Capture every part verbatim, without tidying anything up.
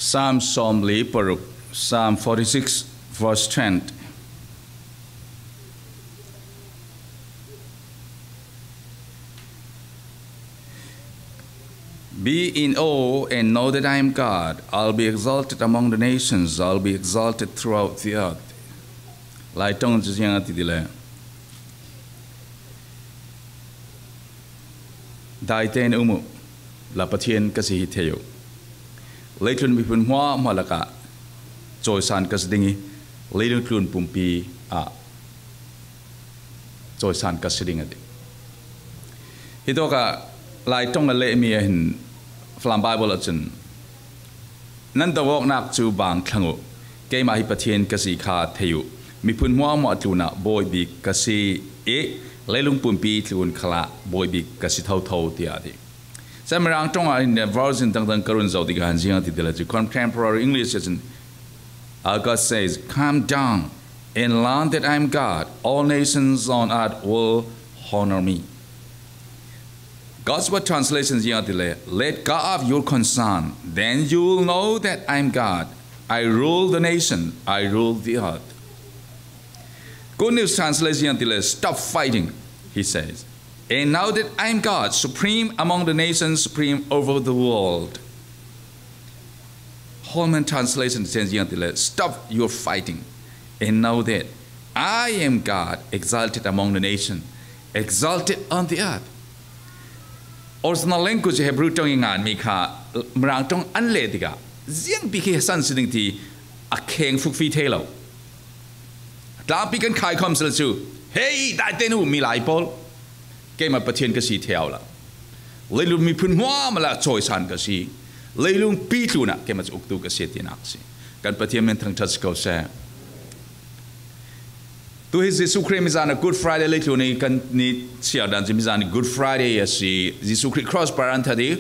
Psalm sawmli paruk, Psalm forty-six, verse twenty. Be in awe and know that I am God. I'll be exalted among the nations. I'll be exalted throughout the earth. Lai tawng cu ziang a ti ti le. Daite in um uh, la Pathian ka si hi thei uh. Leitlun miphun hmuahhmuah lakah cawisan ka si ding i, leilung tlun pumpi ah cawisan ka si ding a ti. Hitawkah Lai tawng a lehmi a hin Falam Bible ahcun, nan do awknak cu bang thlang uh, keimah hi Pathian ka si kha thei uh, miphun hmuahhmuah tlunah bawi bik ka si i, leilung pumpi tlun khalah bawi bik ka si thotho, tiah a ti. Cun Mirang tawng ah hin version dangdang ka run zoh tikah hin ziang a ti ti le cu, Contemporary English ahcun, uh, God says, "Come down and learn that I am God. All nations on earth will honor me." God's Word Translation ziang a ti le, "Let go of your concern. Then you will know that I am God. I rule the nation. I rule the earth." Good News Translation ziang a ti le, "Stop fighting," he says, "and know that I am God, supreme among the nations, supreme over the world." Holman Translation ziang a ti le, "Stop your fighting and know that I am God, exalted among the nation, exalted on the earth." Original language Hebrew tawng i nganmi kha Mirang tawng an leh tikah ziang bik hi a san si ding ti a kheng fukfi thei lo. Tlangpi kan khaikhawm si le cu, "Hei, daite in um, milai pawl, keimah Pathian ka si thei uh la. Leilung miphun hmuahhmuah la cawisan ka si. Leilung pi tlunah keimah cu uktu ka si," tinak a si. Kan Pathian min thangṭhat si ko seh. Tu hi Jesuh Khrih mizan a Good Friday leitlun i kan ni siar dan cu mizan i Good Friday a si. Jesuh Khrih cross par an that i,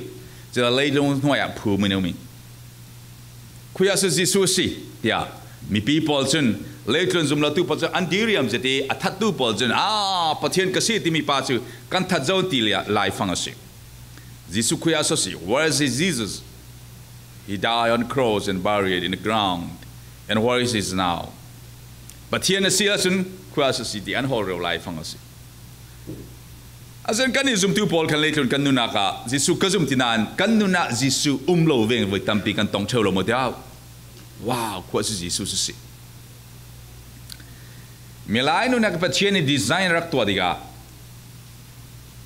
cila leilung hnuai ah phum in a um i, "Khuiah cu Jesuh a si," tiah mipi pawl cun, leitlun zumlotu pawl cun an diriam zet i, a thattu pawl cun, "Ah, Pathian ka si timi pa cu kan that zo," an ti lai fang a si. Jesuh khuiah cu a si. Where is Jesus? He died on the cross and buried in the ground. And where is he now? Pathian a si ahcun khuiah cu a si ti an hawl rero lai fang a si. Ahcun kan i zumtu pawl khan leitlun kan nunnak ah Jesuh ka zum ti nain kan nun ah Jesuh um lo veng voi tampi kan tong ṭheo lo maw tiah? Wow, khuiah cu Jesuh cu si. Milai nun ah Pathian i design rak tuah tikah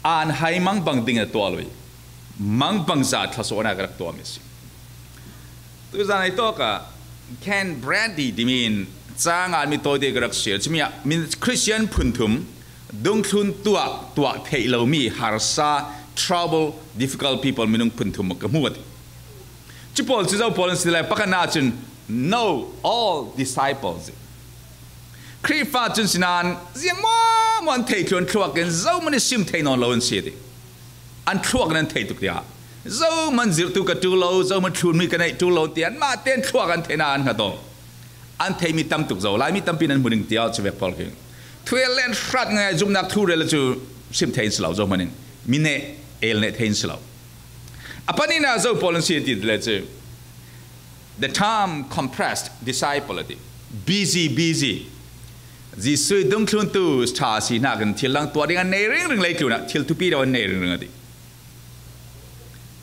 aan hai mangbang ding a tuah lo i, mangbangza thluasuahnak a rak tuahmi a si. Tuzan ei tawk ah Ken Bradley timi in ca nganmi tawite ka rak share. Cumi ah min Christian phunthum dungthlun tuah, tuah theih lomi harsa, trouble, difficult people minung phunthum ka hmu a ti. Cu pawl cu zo pawl an si lai pakhatnak cun, "Know all disciples." Khrihfa cun si nain ziang maw maw an theih thluan thluak in zohman i sim thei nawn lo an si ti. An thluak in an thei tuk tiah, "Zohman zirhtu ka ṭul lo, zohman thlunmi ka neih ṭul lo," tiah anmah te an thluak an theihnak an hngat aw. An theihmi tam tuk zo, Laimi tampi in an hmu ding tiah cuvek pawl khi thu el le an hrat ngai, zumhnak thu rel le cu sim thei an si lo, zohman in mi neh el neh thei an si lo. A pahnihnak zo pawl an si ti le cu, the time compressed disciple a ti. Busy, busy. Jesuh dungthluntu ṭha si hnakin thil dang tuah ding an nei ringring, leitlun ah thil thupi deuh an nei ringring a ti.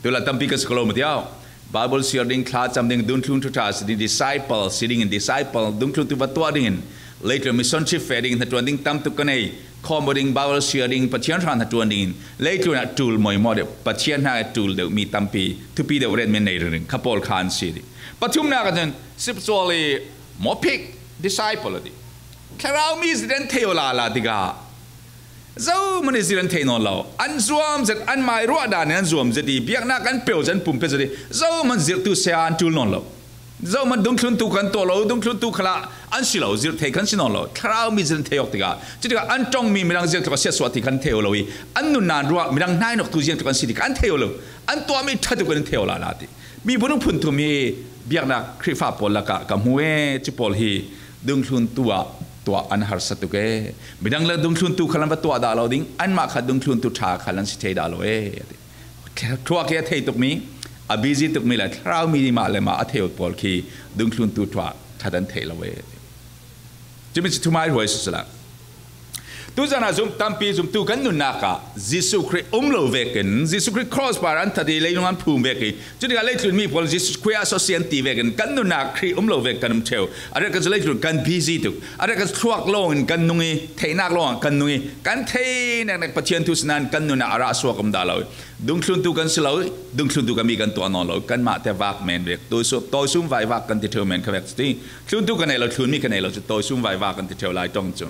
Tula tampi kan si ko lo maw tiah? Bible siar ding, thla cam ding, dungthluntu ṭha si ding, disciple si dingin, disciple dungthluntu va tuah dingin, leitlun mission trip feh ding hnaṭuan ding tam tuk ka nei. Khawm aw ding, Bible siar ding, Pathian hra hnaṭuan dingin, leitlun ah ṭul mawi maw deuh, Pathian hna ṭul deuh mi tampi, thupi deuh retmi an nei ringring kha pawl kha an si dih. Pathumnak ah cun spiritually mawphik disciple a dih. Thlarau mi zit an thei aw lala tikah zohman i zir an thei nawn lo. An zuam zet, anmah i ruah dan in an zuam zet i, biaknak an peuh zet, an pum peuh zet i, zohman zirhtu saya an ṭul nawn lo. Zohman dungthluntu kan tuah lo, dungthluntu khalah an si lo, zirh thei kan si nawn lo. Thlarau mi zir an thei awk tikah, cutikah an ṭongmi midang ziangtluk a siatsuah ti kan thei aw lo i, an nunnak ruah midang hnainawktu ziangtluk an si tikah an thei aw lo. An tuahmi ṭha tuk in an thei aw lala ti. Mi bunung phunthum hi biaknak Khrihfa pawl lakah ka hmu e, cu pawl hi dungthluntu ah tuah an harsa tuk e. Midang le dungthluntu khal an va tuah dah lo ding, anmah kha dungthluntu ṭha khal an si thei dah lo e, a ti. Thluak hi a thei tukmi, A busy tuk mi le thlarau mi mah le mah a thei uh pawl khi dungthluntu thu ah that an theih lo e. Cumi cu thumai hruai si sila. Tuzan ah zum tampi zumtu kan nunnak ah Jesuh Khrih um lo vekin, Jesuh Khrih cross bar an that i leilung an phum vek i, cutikah leitlun mi pawl Jesuh Khrih ah sawsia an ti vekin kan nunnak Khrih um lo vek kan um ṭheu. A rek kan cu leitlun kan busy tuk. A rek kan cu thluak lawng in kan nung i, theihnak lawng ah kan nung i, kan thei neknek Pathian thu sinain kan nunnak a rah suak um dah lo. Dungthluntu kan si lo i, dungthluntu kan mi kan tuah nawn lo. Kanmah te vak men vek. Tawisum, tawisum vaivak kan ti ṭheu men kha vek si ti. Thluntu ka nei lo, thlunmi ka nei lo cu tawisum vaivak kan ti ṭheu lai ṭong cu.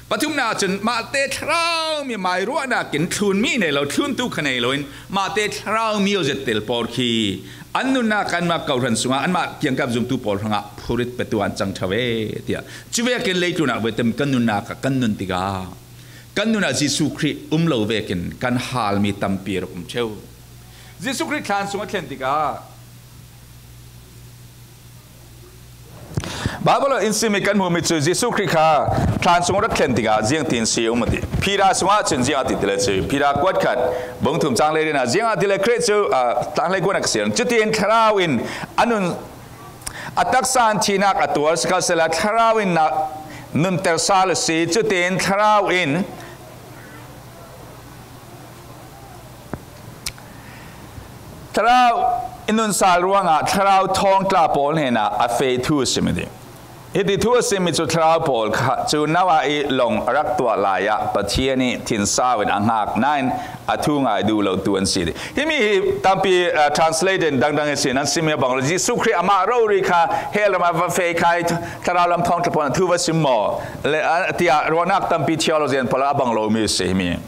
Pathumnak cun mahte thlarau mi mai ruahnak in thlunmi nei lo, thluntu kha nei loin mahte thlarau mi aw zet tel pawl khi an nunnak anmah kawhhran sungah anmah kiangkap zumtu pawl hrangah phurit petu an cang ṭheu e, tiah. Cuvekin leitlunah vetem kan nunnak ah kan nun tikah kan nunah Jesuh Khrih um lo vekin kan halmi tampi a rak um ṭheu. Jesuh Khrih thlan sung a thlen tikah Baibal in simmi kan hmuhmi cu Jesuh Khrih kha thlan sung rak thlen tikah ziangtin si um a ti. Peter sungah cun ziang a ti tile cu Peter kuat khat bung thum cang hleiriat ah ziang a tile Khrih cu, ah, tlang hleikuan a ka si. Cutin thlarau in a nun a taksa in thihnak a tuar, sikhalsehla thlarau in na nunter sal a si. Cutin thlarau in Thlarau i nun sal ruangah thlarau thawngtla pawl hnenah a feh thu a sim a ti. Hiti thu a simmi cu thlarau pawl kha cu Noah i lawng a rak tuah lai ah Pathian i thinsau in a hngak nain a thu ngai duh lo tu an si ti. Himi hi tampi, uh, translate in dangdang i sin an simmi a bang lo. Jesuh Khrih amah rori kha hell ram ah va feh kha i thlarau lam thawngtla pawl thu va sim maw? Le, uh, tiah ruahnak tampi theologian pawl a bang lo mi a si himi.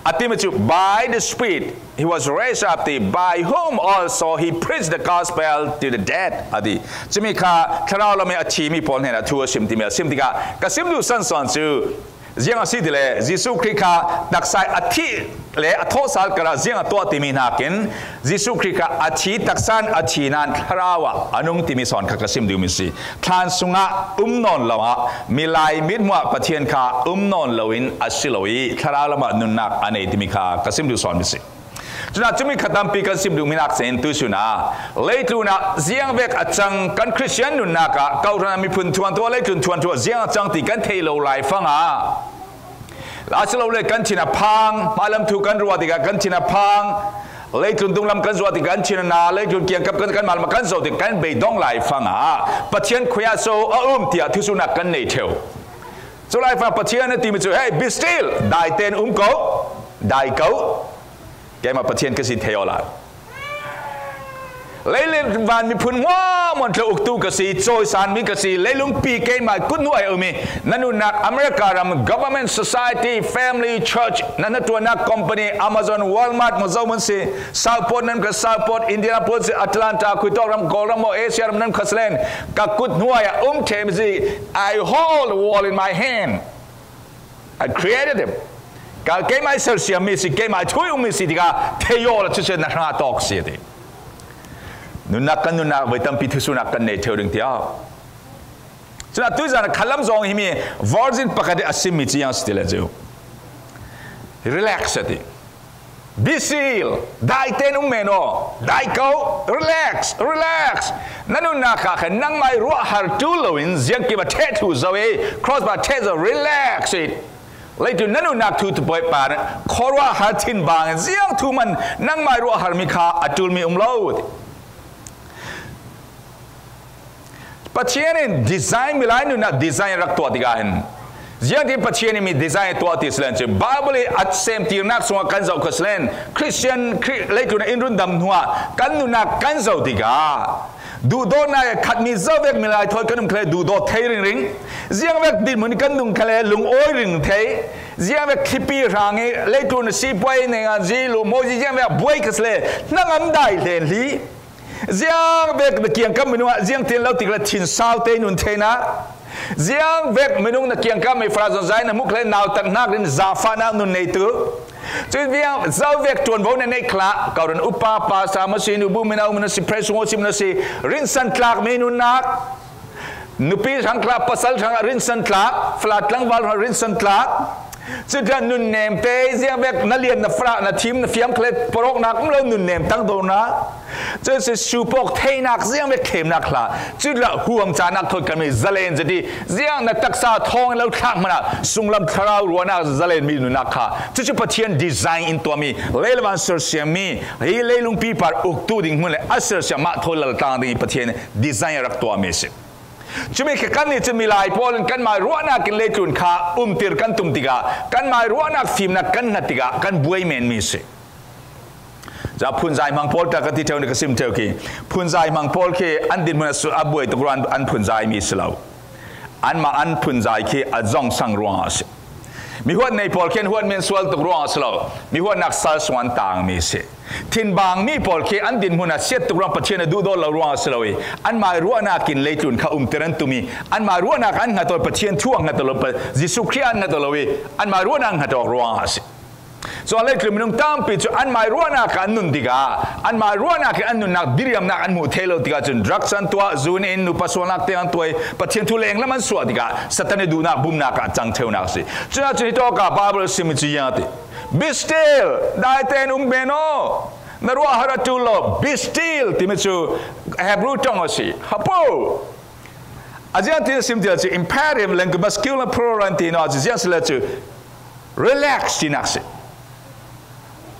A timi cu, by the Spirit, he was raised up, ti, by whom also he preached the gospel to the dead, a ti. Cumi kha thlarau lam i a thimi pawl hnenah thu a sim timi a sim tikah ka sim duh sansawn cu ziang a si tile Jesuh Khrih kha taksa i a thih le a thawhsal karah ziang a tuah timi hnakin Jesuh Khrih kha a thi taksa in a thi nain thlarau ah a nung timi sawn kha ka sim duhmi si. Thlan sungah um nawn lo ah milai mithmuh ah Pathian kha um nawn loin a si lo i thlarau lamah nunnak a nei timi kha ka sim duh sawn mi si. Cunah cumi kha tampi kan sim duhmi nak sin tuisun ah leitlun ah ziangvek a cang kan Khristian nunnak ah kawhhran ah miphun thuanthu ah leitlun thuanthu ah ziang a cang ti kan thei lo lai fang ah Asilole kan thin a phang, hmalam thu kan ruah tikah kan thin a phang, leitlun dunglam kan zuah tikah kan thin a na, leitlun kiangkap kan, kan malmah kan zoh tikah kan beidong lai fang ah Pathian khuiah so a um tiah thusuhnak kan nei ṭheu. Cu lai fang Pathian a timi cu, hey, be still, dai tein um ko, dai ko. Keimah Pathian ka si thei awla. Leilung van miphun hmuahhmuah tla uktu ka si, cawisanmi ka si, leilungpi keimah kut hnuai a um i, na nunnak America ram government, society, family, church, na hnaṭuannak company, Amazon, Walmart, maw zohmun si, Southport nan kha Southport, Indianapolis, Atlanta, khuitawk ram, Kawlram maw Asia ram nan kha salen, ka kut hnuai a um ṭhemi si, I hold the world in my hand. I created him. Ka keimah i sersiammi si, keimah i thuih ummi si tikah thei awla cucu na hrangah tawk si a ti. Nunnak kan nunnak voi tampi thusuhnak kan nei ṭheu ding tiah. Cun atu zan a khalam zong himi version pakhat a simmi ci yang si ti le cu. Relax a ti. Be still. Dai tein um men aw. Dai ko. Relax. Relax. Na nunnak ah khan nangmah i ruah har ṭul loin ziangkim a ṭheh thluh zo i cross bar ṭheh zo. Relax it. Leitlun na nunnak thu tupai pa khuaruah har thin bang ziang thu man nangmah i ruah harmi kha a ṭulmi um lo. Pathian in design, milai nunnak design rak tuah tikah hin ziangtin Pathian in mi design a tuah ti si len cu Bible i a semtirnak sungah kan zoh kha si len Christian, Khri-, leitlun ah in rundam hnuah kan nunnak kan zoh tikah duhdawtnak i khatmi zovek milai thawi kan um kha le duhdaw thei ringring, ziangvek dinhmun i kan nung kha le lungawi ring thei, ziangvek thlipi hrang i leitlun sipuai, nengah zi, luhmaw zi, ziangvek buai kha si le hnangam dai hlen hli. Ziangvek na kiangkam minung ah ziangtin lo tik le thinsau te nun theinak. Ziangvek minung na kiangkam i farazon zai na hmuh le nautak hnak in zafahnak nun nei tu. Cun viang zovek ṭuanvo na neih khlah, kawhhran upa, pastor maw si, nubu minau maw si, praise worship maw si, rinsan tlak mi nunnak. Nupi hrang khlah, pasal hrang rinsan tlak, falat tlangval hrang rinsan tlak. Cuta nunnemte ziangvek na lian, na farah, na thim, na fiam kha le, pawlawknak um lo, nunnem tangdona. Cucu supawk theinak ziangvek themnak hla. Cuta huham canak thawi kanmi zalen zati, ziang na taksa thawng in lo thlak hmanah sunglam thlarau ruahnak zalenmi nunnak kha. Cucu Pathian design in tuahmi, lei le van sersiammi, hi leilungpi par uktu ding hmun le a sersiam mah thawi laltlang ding i Pathian design a rak tuahmi a si. Cumi kha kannih cu milai pawl in kanmai ruahnak in leitlun kha umtir kan tum tikah, kanmai ruahnak fimnak kan hngat tikah kan buai menmi a si. Ca phunzai hmang pawl ta ka ti ṭheu nih ka sim ṭheu khi, phunzai hmang pawl khi an dinhmun a su-, a buai tuk ruang an phunzaimi a si lo. Anmah an phunzai khi a zongsang ruangah a si. Mihuat nei pawl khi an huat men sual tuk ruangah a si lo. Mihuatnak sal sungah an tangmi a si. Thinbangmi pawl khi an dinhmun a siat tuk ruang Pathian a duhdaw lo ruangah a si lo i, anmai ruahnak in leitlun kha umtir an tum i, anmai ruahnak an hngat aw, Pathian thu an hngat aw lo, Pa-, Jesuh Khrih an hngat aw lo i, anmai ruahnak an hngat awk ruangah a si. Cun leitlun minung tampi cu anmai ruahnak ah an nun tikah, anmai ruahnak in an nunnak diriamnak an hmuh theih lo tikah cun drugs an tuah, zun in, nupa sualnak te an tuah i, Pathian thu lenglam an suah tikah Satan i duhnak bumnak ah a cang ṭheunak a si. Cun ahcun hitawk ah Bible simi cu ziang a ti. Be still, dai tein um men aw. Na ruah har a ṭul lo. Be still timi cu Hebrew ṭong a si. Hapo. A ziang ti na sim ti cu imperative language, masculine plural an ti hna cu ziang si le cu relax tinak si.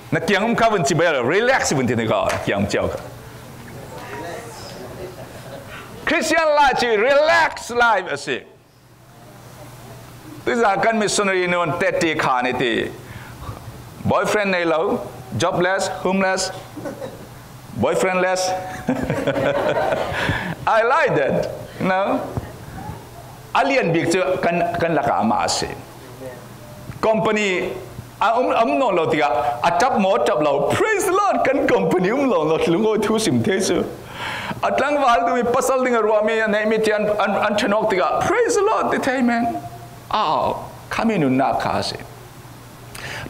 Na kiang um kha vun ci bal, relax vun ti na ka kiang um cio kha. Christian life cu relax life a si. Tuizan kan missionary nun tetti khan i ti. Boyfriend nei lo, jobless, homeless, boyfriendless. I like that. No? A lian bik cu kan, kan lakah amah a si. Company a um, a um nawn lo tikah a ṭap maw, a ṭap lo. Praise the Lord, kan company um lo lo, lungawi thu sim thei cu. A tlangval duhmi, pasal ding a ruahmi, a neihmi ti an, an, an ṭhen awk tikah, praise the Lord, ti thei men. Aw, khami nunnak kha a si.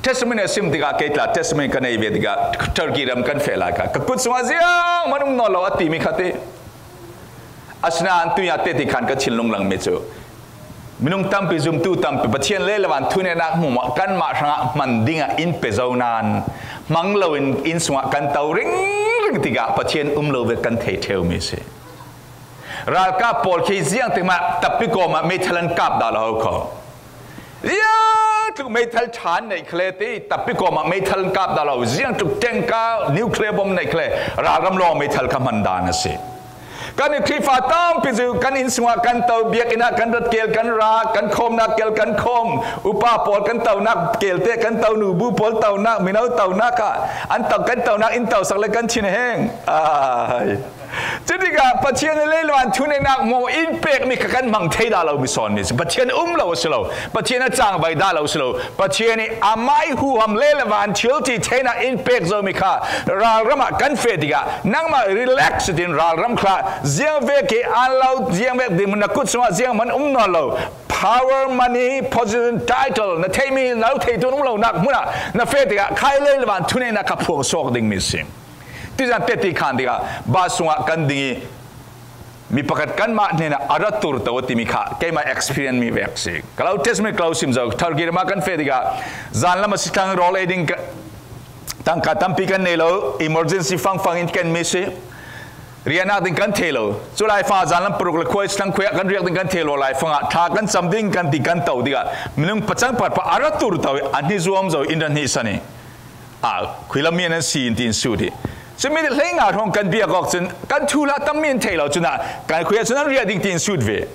Testimony a sim tikah, kei tla testimony ka nei ve tikah, Turkey ram kan feh lai kha. Ka kut sungah ziang man um nawn lo a timi kha ti. Asinain tuiah teti khan ka thinlung langmi cu minung tampi, zumtu tampi, Pathian lei le van thuneihnak hmuhmah kanmah hrangah hman dingah in pe zo nain hmang loin inn sungah kan to ringring tikah Pathian um lo vek kan thei ṭheumi a si. Ralkap pawl khi ziangtik mah tapi kawmah meithal an kap dah lo kho. Ziangtluk meithal ṭhan neih khale ti, tapi kawmah meithal an kap dah lo, ziangtluk tengka nuclear bomb neih khale, ralram lawng meithal kha hman dan a si. Kan i Khrihfa tampi cu kan inn sungah kan to, biakinn ah kan rat kel, kan ra, kan khawmnak kel, kan khawm, upa pawl kan tonak kel te, kan to, nubu pawl tonak, mino tonak ah an to, kan tonak in to sak le kan thin heng. Ai. Cutikah Pathian nih leilan thuneihnak maw in pekmi kha kan hmang thei dah lo mi sawn mi si. Pathian um lo a si lo. Pathian a cangvai dah lo a si lo. Pathian nih amah i huham lei le van thil ti theinak in pek zomi kha ralram ah kan feh tikah nangmah relax tiin ralram khla ziangvek i an lo ziangvek dinhmun na kut sungah ziang man um nawn lo. Power, money, position, title na theihmi lo thei tu um lonak hmunah na feh tikah khai lei le van thuneihnak kha phuang suak dingmi si. Tuzan teti khan tikah bus sungah kan ding i mi pakhat kanmah hnenah a ra tur to timi kha keimah experience mi vek si. Ka lo testimony ka lo sim zo. Turkey ram ah kan feh tikah zanlam a si thlang rawl ei ding ka, tangka tampi kan nei lo, emergency fangfang in ken mi si. Riahnak ding kan thei lo. Cu laifang ah zanlam paruk le khuai si thlang khuai ah kan riak ding kan thei lo laifang ah thla kan cam ding kan ti kan to tikah minung pacang parpah a ra tur to i a hni zuam zo in ran hnih san i. Ah, khuilam mi an si in tin sut i. Cumi hlei nga hrawng kan biak awk cun kan thuhla tammi an thei lo cun ah kan khui ah cun an riah ding tin sut ve.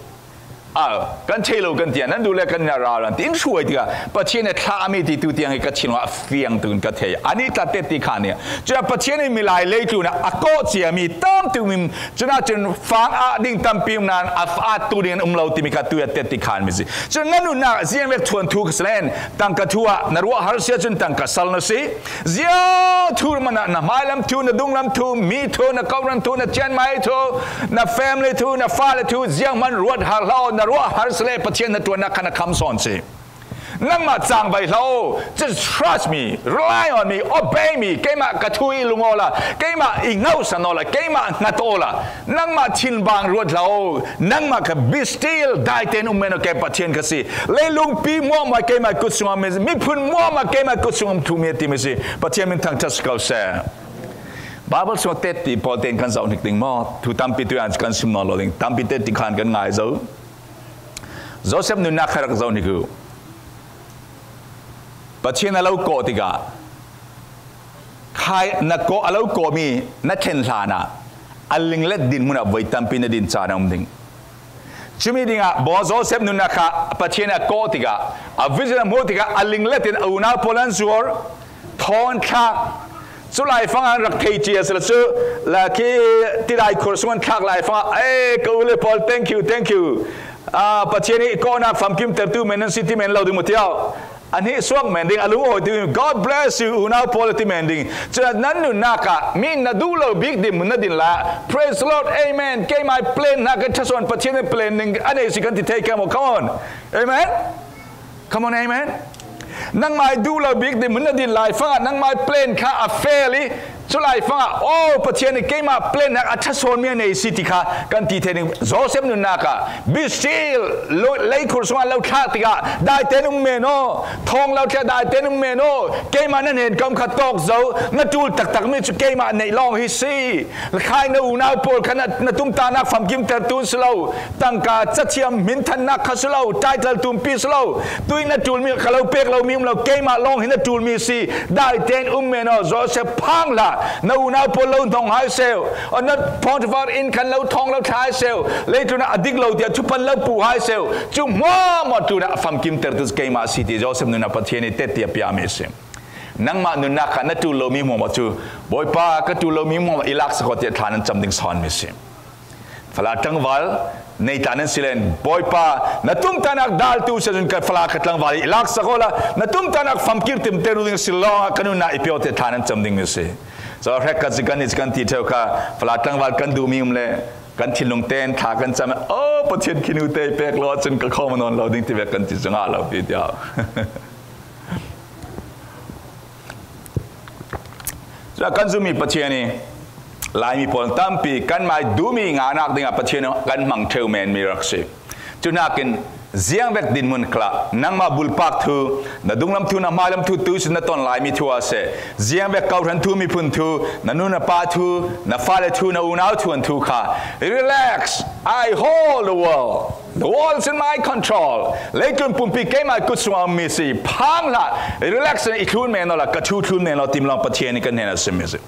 Ah, kan thei lo kan tiah nan duh le kan ina ral an ti in hruai tikah Pathian a thlah a mi ti tu tiang i ka thinlung ah fiang tuk in ka thei. Ani tla tet ti khan i. Cun ah Pathian i milai leitlun ah a kawh cia mi tam tu mi Cun ahcun fang ah ding tampi um nain a fak tu ding an um lo timi kha tuya tet ti khan mi si. Cun na nunnak ziangvek thuanthu ka si len, tangka thu ah na ruah har si ahcun tangka sal na si. Ziang thu man ah na hmailam thu, na dunglam thu, mi thu, na kawhhran thu, na cianmai thu, na family thu, na fale thu, ziang man ruat har hlah, na ruah har si le Pathian na ṭuannak kha na kham sawn si. Nangmah cangvai hlah aw. Just trust me, rely on me, obey me. Keimah ka thu i lung aw la, keimah i ngauhsan aw la, keimah ngat aw la. Nangmah thinbang ruat hlah aw. Nangmah kha be still, daiten um men aw, kei Pathian ka si. Leilungpi muahmuah keimah kut sungah mi, miphun muahmuah keimah kut sungah thu mi ti mi si. Pathian min thangthat si ko seh. Bible sungah tetti pawl ten kan zoh hnik ding maw? Thu tampi tu an kan sim nawn lo ding. Tampi tetti khan kan ngai zo. Joseph nunnak kha rak zoh hnik uh. Pathian a lo kawh tikah, khai na kawh, a lo kawhmi na thlen hlanah a linglet dinhmunah voi tampi na din caan a um ding. Cumi dingah baw Joseph nunnak kha Pathian a kawh tikah, a vision a hmuh tikah a linglet in a unau pawl an zuar, thawn thlak. Cu laifang an rak thei cia sila cu, la khi tidai khur sung an thlak laifang ah, "Ei, ka u le pawl, thank you, thank you. Ah, Pathian i kawhnak famkimtertu men nan si," ti men lo ding mu tiau. A hnihsuak men ding, a lungawi ti, "God bless you, unau pawl," ti men ding. Cun nan nunnak ah mi na duh lo bik dinhmun na din lai ah, "Praise the Lord, amen. Keimah plan hna kan ṭha sawn Pathian in plan ning a nei si," kan ti thei ke maw? Come on. Amen. Come on, amen. Nangmah i duh lo bik dinhmun na din laifang ah nangmah plan kha a fail i, cu laifang ah, "Oh, Pathian i keimah plan nak a ṭha sawnmi a nei si," ti kha kan ti thei ding. Joseph nunnak ah, "Be still, lo-, leikhur sungah lo thlak tikah daiten um men aw, thawng lo thlak daiten um men aw, keimah na hnen ka um kha tawk zo, na ṭul taktakmi cu keimah neih lawng hi si. Khai na unau pawl kha na, na tumtahnak famkimtertu si lo, tangka, cathiam, hminthannak kha si lo, title tumpi si lo, tuih na ṭulmi ka lo pek lomi um lo, keimah lawng hi na ṭulmi si, daiten um men aw, Joseph phang hlah, na unau pawl lo hnong hai seh, na Potifar inn khan lo thawng lo thla hai seh, leitlun ah a dik lo tiah thupan lo pu hai seh, cu hmuahhmuah tlun ah a famkimtertu keimah si," ti Joseph nunnak Pathian i tetti a piami si. Nangmah nunnak kha na ṭul lomi hmuahhmuah cu, "Bawipa, ka ṭul lomi hmuahhmuah i laksak aw," tiah thla nan cam ding sawnmi si. Fala tlangval nei tla nan si len, "Bawipa, na tumtahnak daltu si ahcun ka fala ka tlangval i laksak aw la, na tumtahnak famkimtertu ding si lawng ah ka nunnak i pe aw," tiah thla nan cam dingmi si. Cu hrek ka si kan i si kan ti ṭheu kha, fala tlangval kan duhmi um le kan thinlung ten thla kan cam, "Oh, Pathian khin u te pek lo ahcun ka khawm nawn lo ding," ti ve kan ti cu ngah lo ti tiah. Cuah kan zummi Pathian i Laimi pawl tampi kanmah i duhmi ngahnak dingah Pathian kan hmang ṭheu menmi rak si. Cu hnakin ziangvek dinhmun khal ah nangmah bulpak thu, na dunglam thu, na hmailam thu, tuisun na ton laimi thu ah seh, ziangvek kawhhran thu, miphun thu, na nu na pa thu, na fale thu, na unau thu an thu kha, "Relax, I hold the world. The world's in my control. Leitlun pumpi keimah kut sungah a ummi si. Phang hlah, relax in i thlun men aw la, ka thu thlun men aw," tim lawng Pathian nih kan hnenah a simmi si.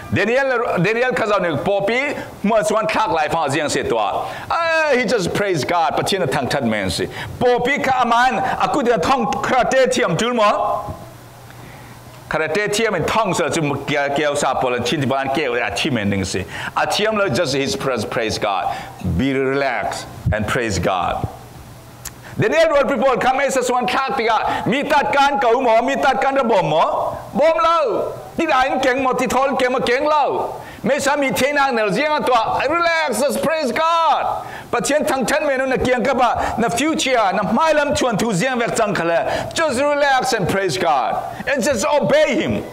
Daniel, Daniel kha zoh nih, pawpi hmuan sungah thlak laifang ziang si tuah. Ah, he just praise God. Pathian a thangṭhat men si. Pawpi kha a man, a kut in a thong karate thiam ṭul maw? Karate thiam in thong sal cu keu, keu sa pawl an chin ti pawl an keu a thi men ding si. A thiam lo, just his praise, praise God. Be relaxed and praise God. Daniel rualpi pawl kha meisa suan thlak tikah mi tat kan ko maw, mi tat kan ra bawm maw? Bawm lo. Tidai in keng maw, ti thawl in keng maw, keng lo. Meisa mi theinak nel ziang a tuah. Relax, just praise God. Pathian thangṭhat men uh na kiangkap ah, na future, na hmailam chuan thu ziang vek cang khal le, just relax and praise God. And just obey Him.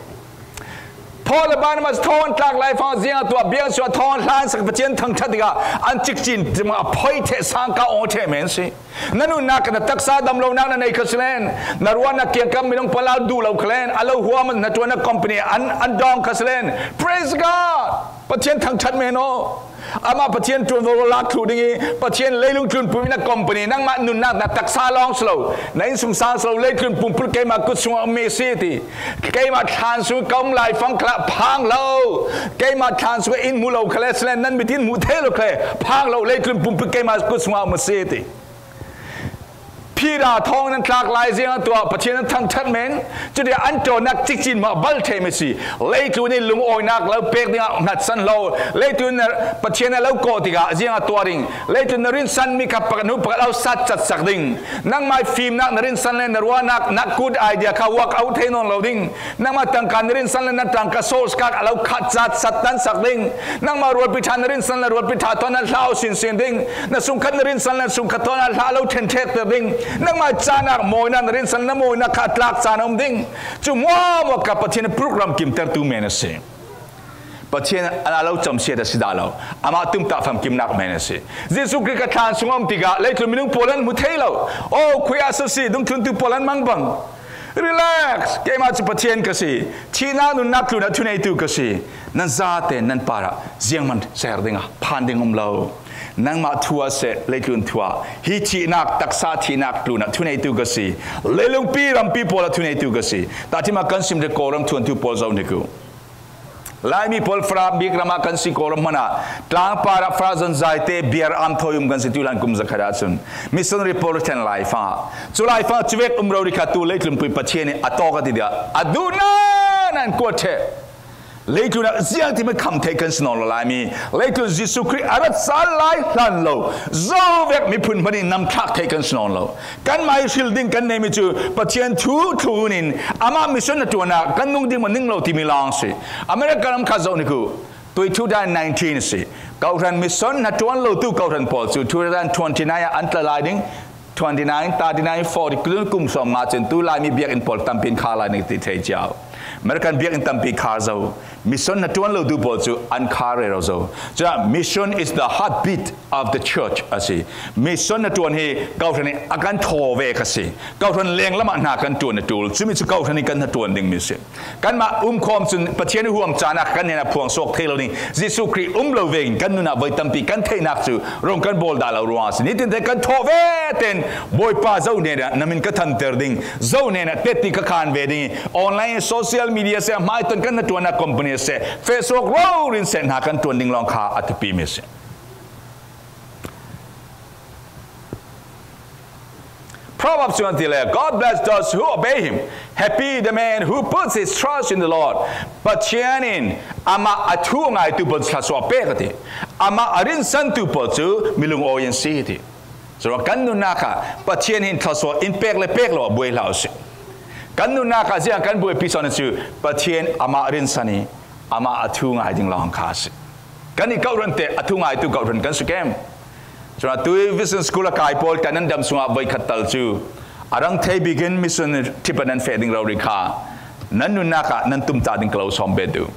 Paul le Barnabas thawng an tlak laifang ziang a tuah, biakinn sungah thawng an hlan sak, Pathian thangṭhat tikah an cikcin a phoi theh, sangka awng theh men si. Na nunnak, na taksa damlonak na nei kha si len, na ruahnak kiangkap minung pawl duh lo kha len, a lo huam hnaṭuan na company an, an dawng kha si len, praise God! Pathian thangṭhat men aw. Amah Pathian ṭuanvo lak thluh ding i, Pathian leilung tlun pumpi na company, nangmah nunnak, na taksa lawng si lo, na innsungsang si lo, leitlun pumpulh keimah kut sungah a ummi si ti. Keimah thlan sung ka um laifang khal ah phang lo. Keimah thlan sungah in hmu lo khal le, si len nan mit in hmuh thei lo khal le, phang lo, leitlun pumpulh keimah kut sungah a um a si ti. Peter thawng nan thlak lai ziang a tuah, Pathian an thangṭhat men. Cuti an ṭawnnak cikcin mah bal thei mi si. Leitlun in lungawinak lo pek dingah hngatsan lo. Leitlun in Pathian a lo kawh tikah ziang a tuah ding. Leitlun na rinsan mi kha pakhat hnu pakhat lo sat cat sak ding. Nangmah fimnak na rinsan le na ruahnak, na good idea kha work out thei nawn lo ding. Nangmah tangka na rinsan le na tangka source card a lo khat zat sat tan sak ding. Nangmah rualpi ṭha na rinsan le rualpi ṭha thawn a hlau sinsin ding. Na sungkhat na rinsan le sungkhat thawn a hla lo ṭhenṭhekter ding. Nangmah cahnak mawinak na rinsan na mawinak kha a tlak caan a um ding. Cu muahmuah kha Pathian program kimtertu men a si. Pathian a lo camsiat a si dah lo. Amah tumtah famkimnak men a si. Jesuh Khrih kha thlan sung a um tikah leitlun minung pawl an hmu thei lo. Oh, khuiah a si, dungthluntu pawl an mangbang. Relax. Keimah cu Pathian ka si. Thihnak nunnak tlunah thuneitu ka si. Nan zate nan parah zianghman ser dingah phan ding um lo. Nangmah thu ah seh, leitlun thu ah, hi thihnak, taksa thihnak tlunah thuneitu ka si. Leilungpi rampi pawl ah thuneitu ka si. Tahṭhim ah kan sim ṭheh Kawlram thuantu pawl zoh hnik u. Laimi pawl Farah bik ram ah kan si Kawlram hmanh ah tlangpar ah Farah zon zaite biar am thawi um kan si tu hlan kum zakhat ah cun missionary pawl ṭhen laifang ah. Cu laifang ah cuvek um rori kha tu leitlun pui Pathian nih a tawk a ti tiah a duh nain an kuat ṭheh. Leitlun ah ziangtin kham theih kan si nawn lo, Laimi. Leitlun Jesuh Khrih a rat sal lai hlan lo. Zo vek miphun hmanh in nam thlak theih kan si nawn lo. Kanmah ih hril ding kan neihmi cu Pathian thu thlun in amah mission hnaṭuannak kan nung ding maw ning lo timi lawng si. America ram kha zoh hnik u. Tui two thousand nineteen si. Kawhhran mission hnaṭuan lotu kawhhran pawl cu two thousand twenty-nine ah an tla lai ding. Twenty-nine, thirty-nine, forty, kum sawm nga cun tu Laimi biakinn pawl tampi in khar lai ning ti thei cio. American biakinn tampi khar zo. Mission hnaṭuan lotu pawl cu an khar rero zo. Cuah, mission is the heartbeat of the church a si. Mission hnaṭuan hi kawhhran nih a kan thaw ve kha si. Kawhhran lenglam ah hna kan ṭuan a ṭul. Cumi cu kawhhran nih kan hnaṭuan dingmi si. Kanmah umkhawm cun Pathian huam caan ah kan hnenah phuang suak thei lo ding. Jesuh Khrih um lo vekin kan nun ah voi tampi kan theihnak cu rung kan bawl dah lo ruang a si. Nitin te kan thawh ve tein Bawipa zo hnenah na min ka thanter ding, zo hnenah tetti ka khan ve ding i online, social media seh, hmaiton kan hnaṭuannak company seh, Facebook rori in seh hna kan ṭuan ding lawng kha a thupi mi a si. Proverbs cu an ti le, "God bless those who obey him. Happy the man who puts his trust in the Lord." Pathian in amah a thu ngaitu pawl cu thluasuah pek a ti. Amah a rinsantu pawl cu milung awi an si a ti. Curuangah kan nunnak ah Pathian hin thluasuah in pek le pek lo ah buai hlah u sih. Kan nunnak ah ziang kan buaipi sawn cu Pathian amah rinsan i amah a thu ngai ding lawng kha a si. Kan i kawhhran te a thu ngaitu kawhhran kan si kem. Cun atu Vision School a kai pawl kha nan dam sungah voikhat tal cu a rang thei bikin mission trip ah nan feh ding rori kha nan nunnak ah nan tumtah ding ka lo sawm bet u.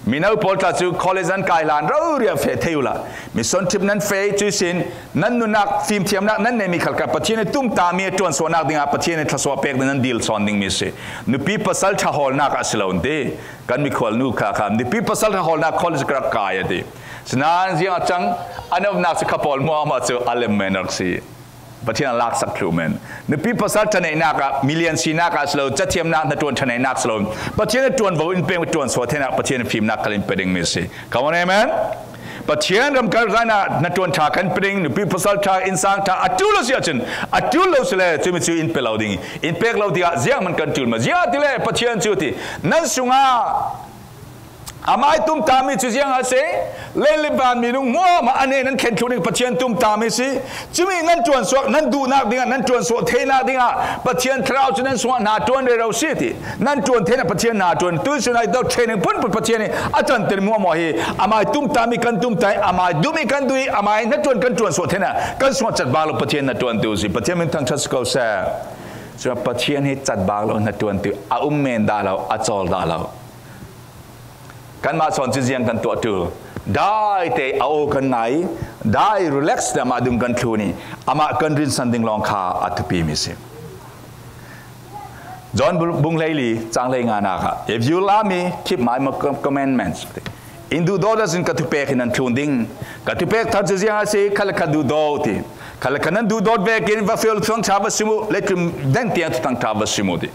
Mino pawl tla cu college nan kai hlan rori ah feh thei uhla mission trip nan feh cu sin nan nunnak fimthiamnak nan neihmi khal kha Pathian i tumtahmi a ṭuansuahnak dingah Pathian i thluasuah pek ding nan dil sawn dingmi si. Nupi pasal ṭha hawlnak ah si lo ti. Kan mikhual nu kha kha nupi pasal ṭha hawlnak college ka rak kai a ti. Sinain ziang a cang a nopnak cu kha pawl hmuahhmuah cu a lem men rak si. Pathian a laksak thluh men. Nupi pasal ṭhaneihnak ah, milian sinak ah si lo, cathiamnak hnaṭuan ṭhaneihnak si lo. Pathian a ṭuanvo in peng ṭuansuah theinak Pathian a fimnak khal in pe dingmi si. Come on, amen. Pathian ram kal zan ah hnaṭuan ṭha kan pe ding, nupi pasal ṭha, innsang ṭha, a ṭul a si ahcun, a ṭul lo si le, cumi cu in pe lo ding. In pek lo tikah zianghman kan ṭul maw? Ziah ti le, Pathian cu ti, nan sungah amah i tumtahmi cu ziang a si, leilung van minung hmuahhmuah a hnen an khen thluh ding Pathian tumtahmi si. Cumi nan ṭuansuak, nan duhnak dingah nan ṭuansuah theinak dingah Pathian Thlarau cu nan sungah hna ṭuan rero si ti. Nan ṭuan theinak Pathian hna ṭuan. Tuisun ai dawh training phunphun Pathian i a canter hmuahhmuah hi amah i tumtahmi kan tumtah i amah i duhmi kan duh i amah i hnaṭuan kan ṭuansuah theinak kan sungah catbak lo Pathian hnaṭuantu si. Pathian min thangṭhat si ko seh. Cun Pathian hi catbak lo hnaṭuantu a um men dah lo, a cawl dah lo. Kanmah sawn cu ziang kan tuah ṭul. Dai te a aw kan ngai, dai relax te amah dung kan thlun i, amah kan rinsan ding lawng kha a thupi mi si. John bung hleili, cang hlei nga nak ah, "If you love me, keep my commandments." In duhdawt ahcun ka thupek hi nan thlun ding. Ka thupek thar cu ziang a si, kha le kha duhdaw ti. Kha le kha nan duhdawt vekin va feu le thuthang ṭha va sim u, le tlum deng tiang thuthang ṭha va sim u ti.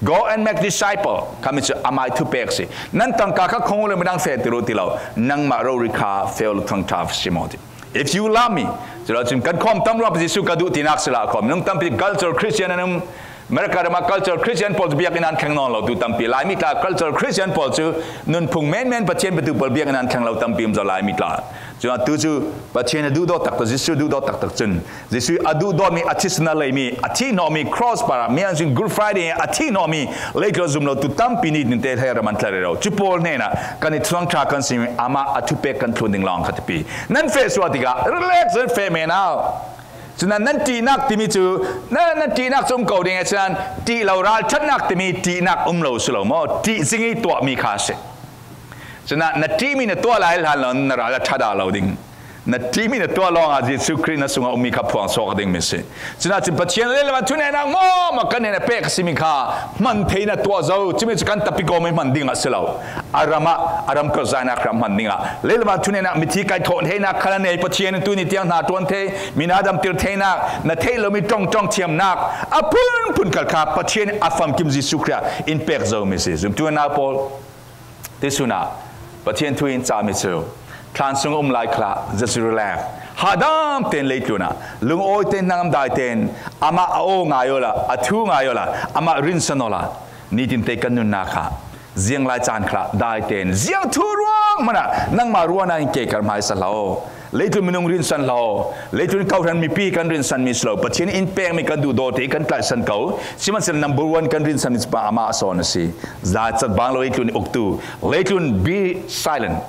Go and make disciple. Khami cu amai thupek si. Nan tangka kha khong le midang fehtir u ti lo. Nangmah rori kha feu le thuthang ṭha si maw ti. If you love me. Culo cun kan khawm tam ruang Jesuh ka duh tinak si lah khawm. Nung tampi culture Christian an um. America ram ah culture Christian pawl cu biakinn an thleng nawn lo tu tampi. Laimi tla culture Christian pawl cu nunphung menmen Pathian petu pawl biakinn an thleng lo tampi um zo Laimi tla. Cun atu cu Pathian a duhdawt taktak, Jesuh duhdawt taktak cun Jesuh a duhdawtmi, a thisen a leimi, a thihhnawhmi cross par ah, mi an cun Good Friday a thihhnawhmi leitlun zum lo tu tampi nitin te hleiram an tla rero. Cu pawl hnenah kan i thuthang ṭha kan simi amah a thupek kan thlun ding lawng kha tipi. Nan feh sual tikah relax, nan feh men au. Cun nan ṭihnak timi cu, na, nan ṭihnak cu um ko ding e, cun ṭih lo ralṭhatnak timi ṭihnak um lo si lo maw? Ṭih zing i tuahmi kha a si. Cun na ṭihmi na tuah lai hlan lo, na ral a ṭha dah lo ding. Na ṭihmi na tuah lawngah Jesuh Khrih na sungah ummi kha phuang suak dingmi si. Cun cun Pathian lei le van thuneihnak maw, maw kan hnenah pek a simi kha hman thei na tuah zo. Cumi cu kan tapi kawmi hman ding a si lo. A ram ah, a ram kawtzainak ram hman dingah, lei le van thuneihnak mithi kaihthawh theinak kha na nei. Pathian in tuni tiang hna ṭuan thei, mi na damter theinak, na theih lomi ṭongṭong thiamnak a phunphun khal kha Pathian a famkim Jesuh Khrih ah in pek zomi si. Zumtu nau pawl, tuihsun ah Pathian thu in cahmi cu thlan sung a um lai khalah, just relax. Hahdam tein leitlun ah lungawi tein hnangam dai tein amah a aw ngai awla, a thu ngai awla, amah rinsan awla, nitin te kan nunnak ah ziang lai caan khalah dai tein ziang thu ruang hmanh ah nangmah ruahnak in ke kar hmaisa hlah aw. Leitlun minung rinsan hlah aw. Leitlun kohhran mipi kan rinsanmi si lo. Pathian in pekmi kan duhdaw te kan tlaihsan ko. Sihmanhsehlaw number one kan rinsanmi cu amah a sawn a si. Zai cat bang lo leitlun uktu. Leitlun be silent.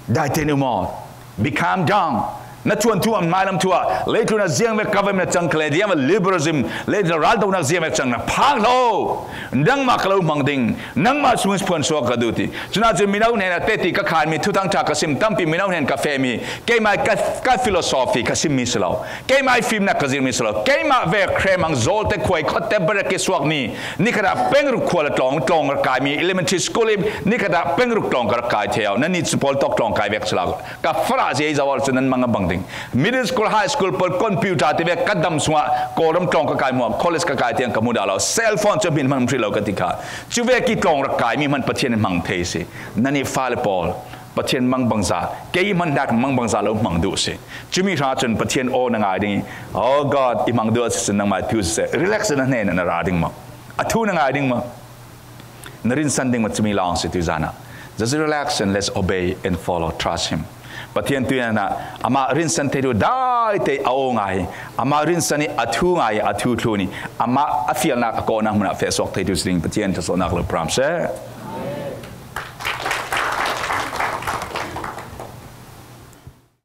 Dai tein um aw. Be calm down. Na ṭuan thu ah, hmailam thu ah, leitlun ah ziangvek government a cang kha le, ziangvek liberalism, leitlun ah raldohnak ziangvek cang na phak hlah aw. Nangmah ka lo hmang ding, nangmah sung in phuansuak ka duh ti. Cun cun mino hnenah teti ka khanmi, thuthang ṭha ka sim, tampi mino hnen ka fehmi, keimah ka, ka philosophy ka simmi si lo. Keimah fimnak ka zirmi si lo. Keimah vek hremang zawlte khuai khotte barak ke suakmi, nikhat ah peng ruk khua le tlawng, tlawng rak kaimi, elementary school i nikhat ah peng ruk tlawng ka rak kai thei aw. Nannih cu pawl tawk tlawng kai vek si lo. Ka farah zei zo ahcun nan mang a bang ding. Middle school, high school pawl computer ti vek ka dam sungah Kawlram tlawng ka kai hmuah, college ka kai tiang ka hmu dah lo. Cell phone cu hmin hmanh hrih lo ka ti kha. Cu vek i tlawng rak kaimi hmanh Pathian in hmang thei si. Nannih fale pawl, Pathian mang bangza, kei hmanh hnak mang bangza lo hmang duh si. Cumi hra cun Pathian aw na ngai ding i, "Oh God, i hmang duh a si cun nangmah thu siseh, relax na hnen na ra ding maw? A thu na ngai ding maw?" Na rinsan ding maw cumi lawng si tuizan ah. Just relax and let's obey and follow, trust him. Pathian tuizan ah amah rinsan theitu dai te a aw ngai, amah rinsan i a thu ngai, a thu thlun i amah a fialnak a kawhnak hmun ah fehsuak theitu si ding Pathian thluasuahnak lo pram seh.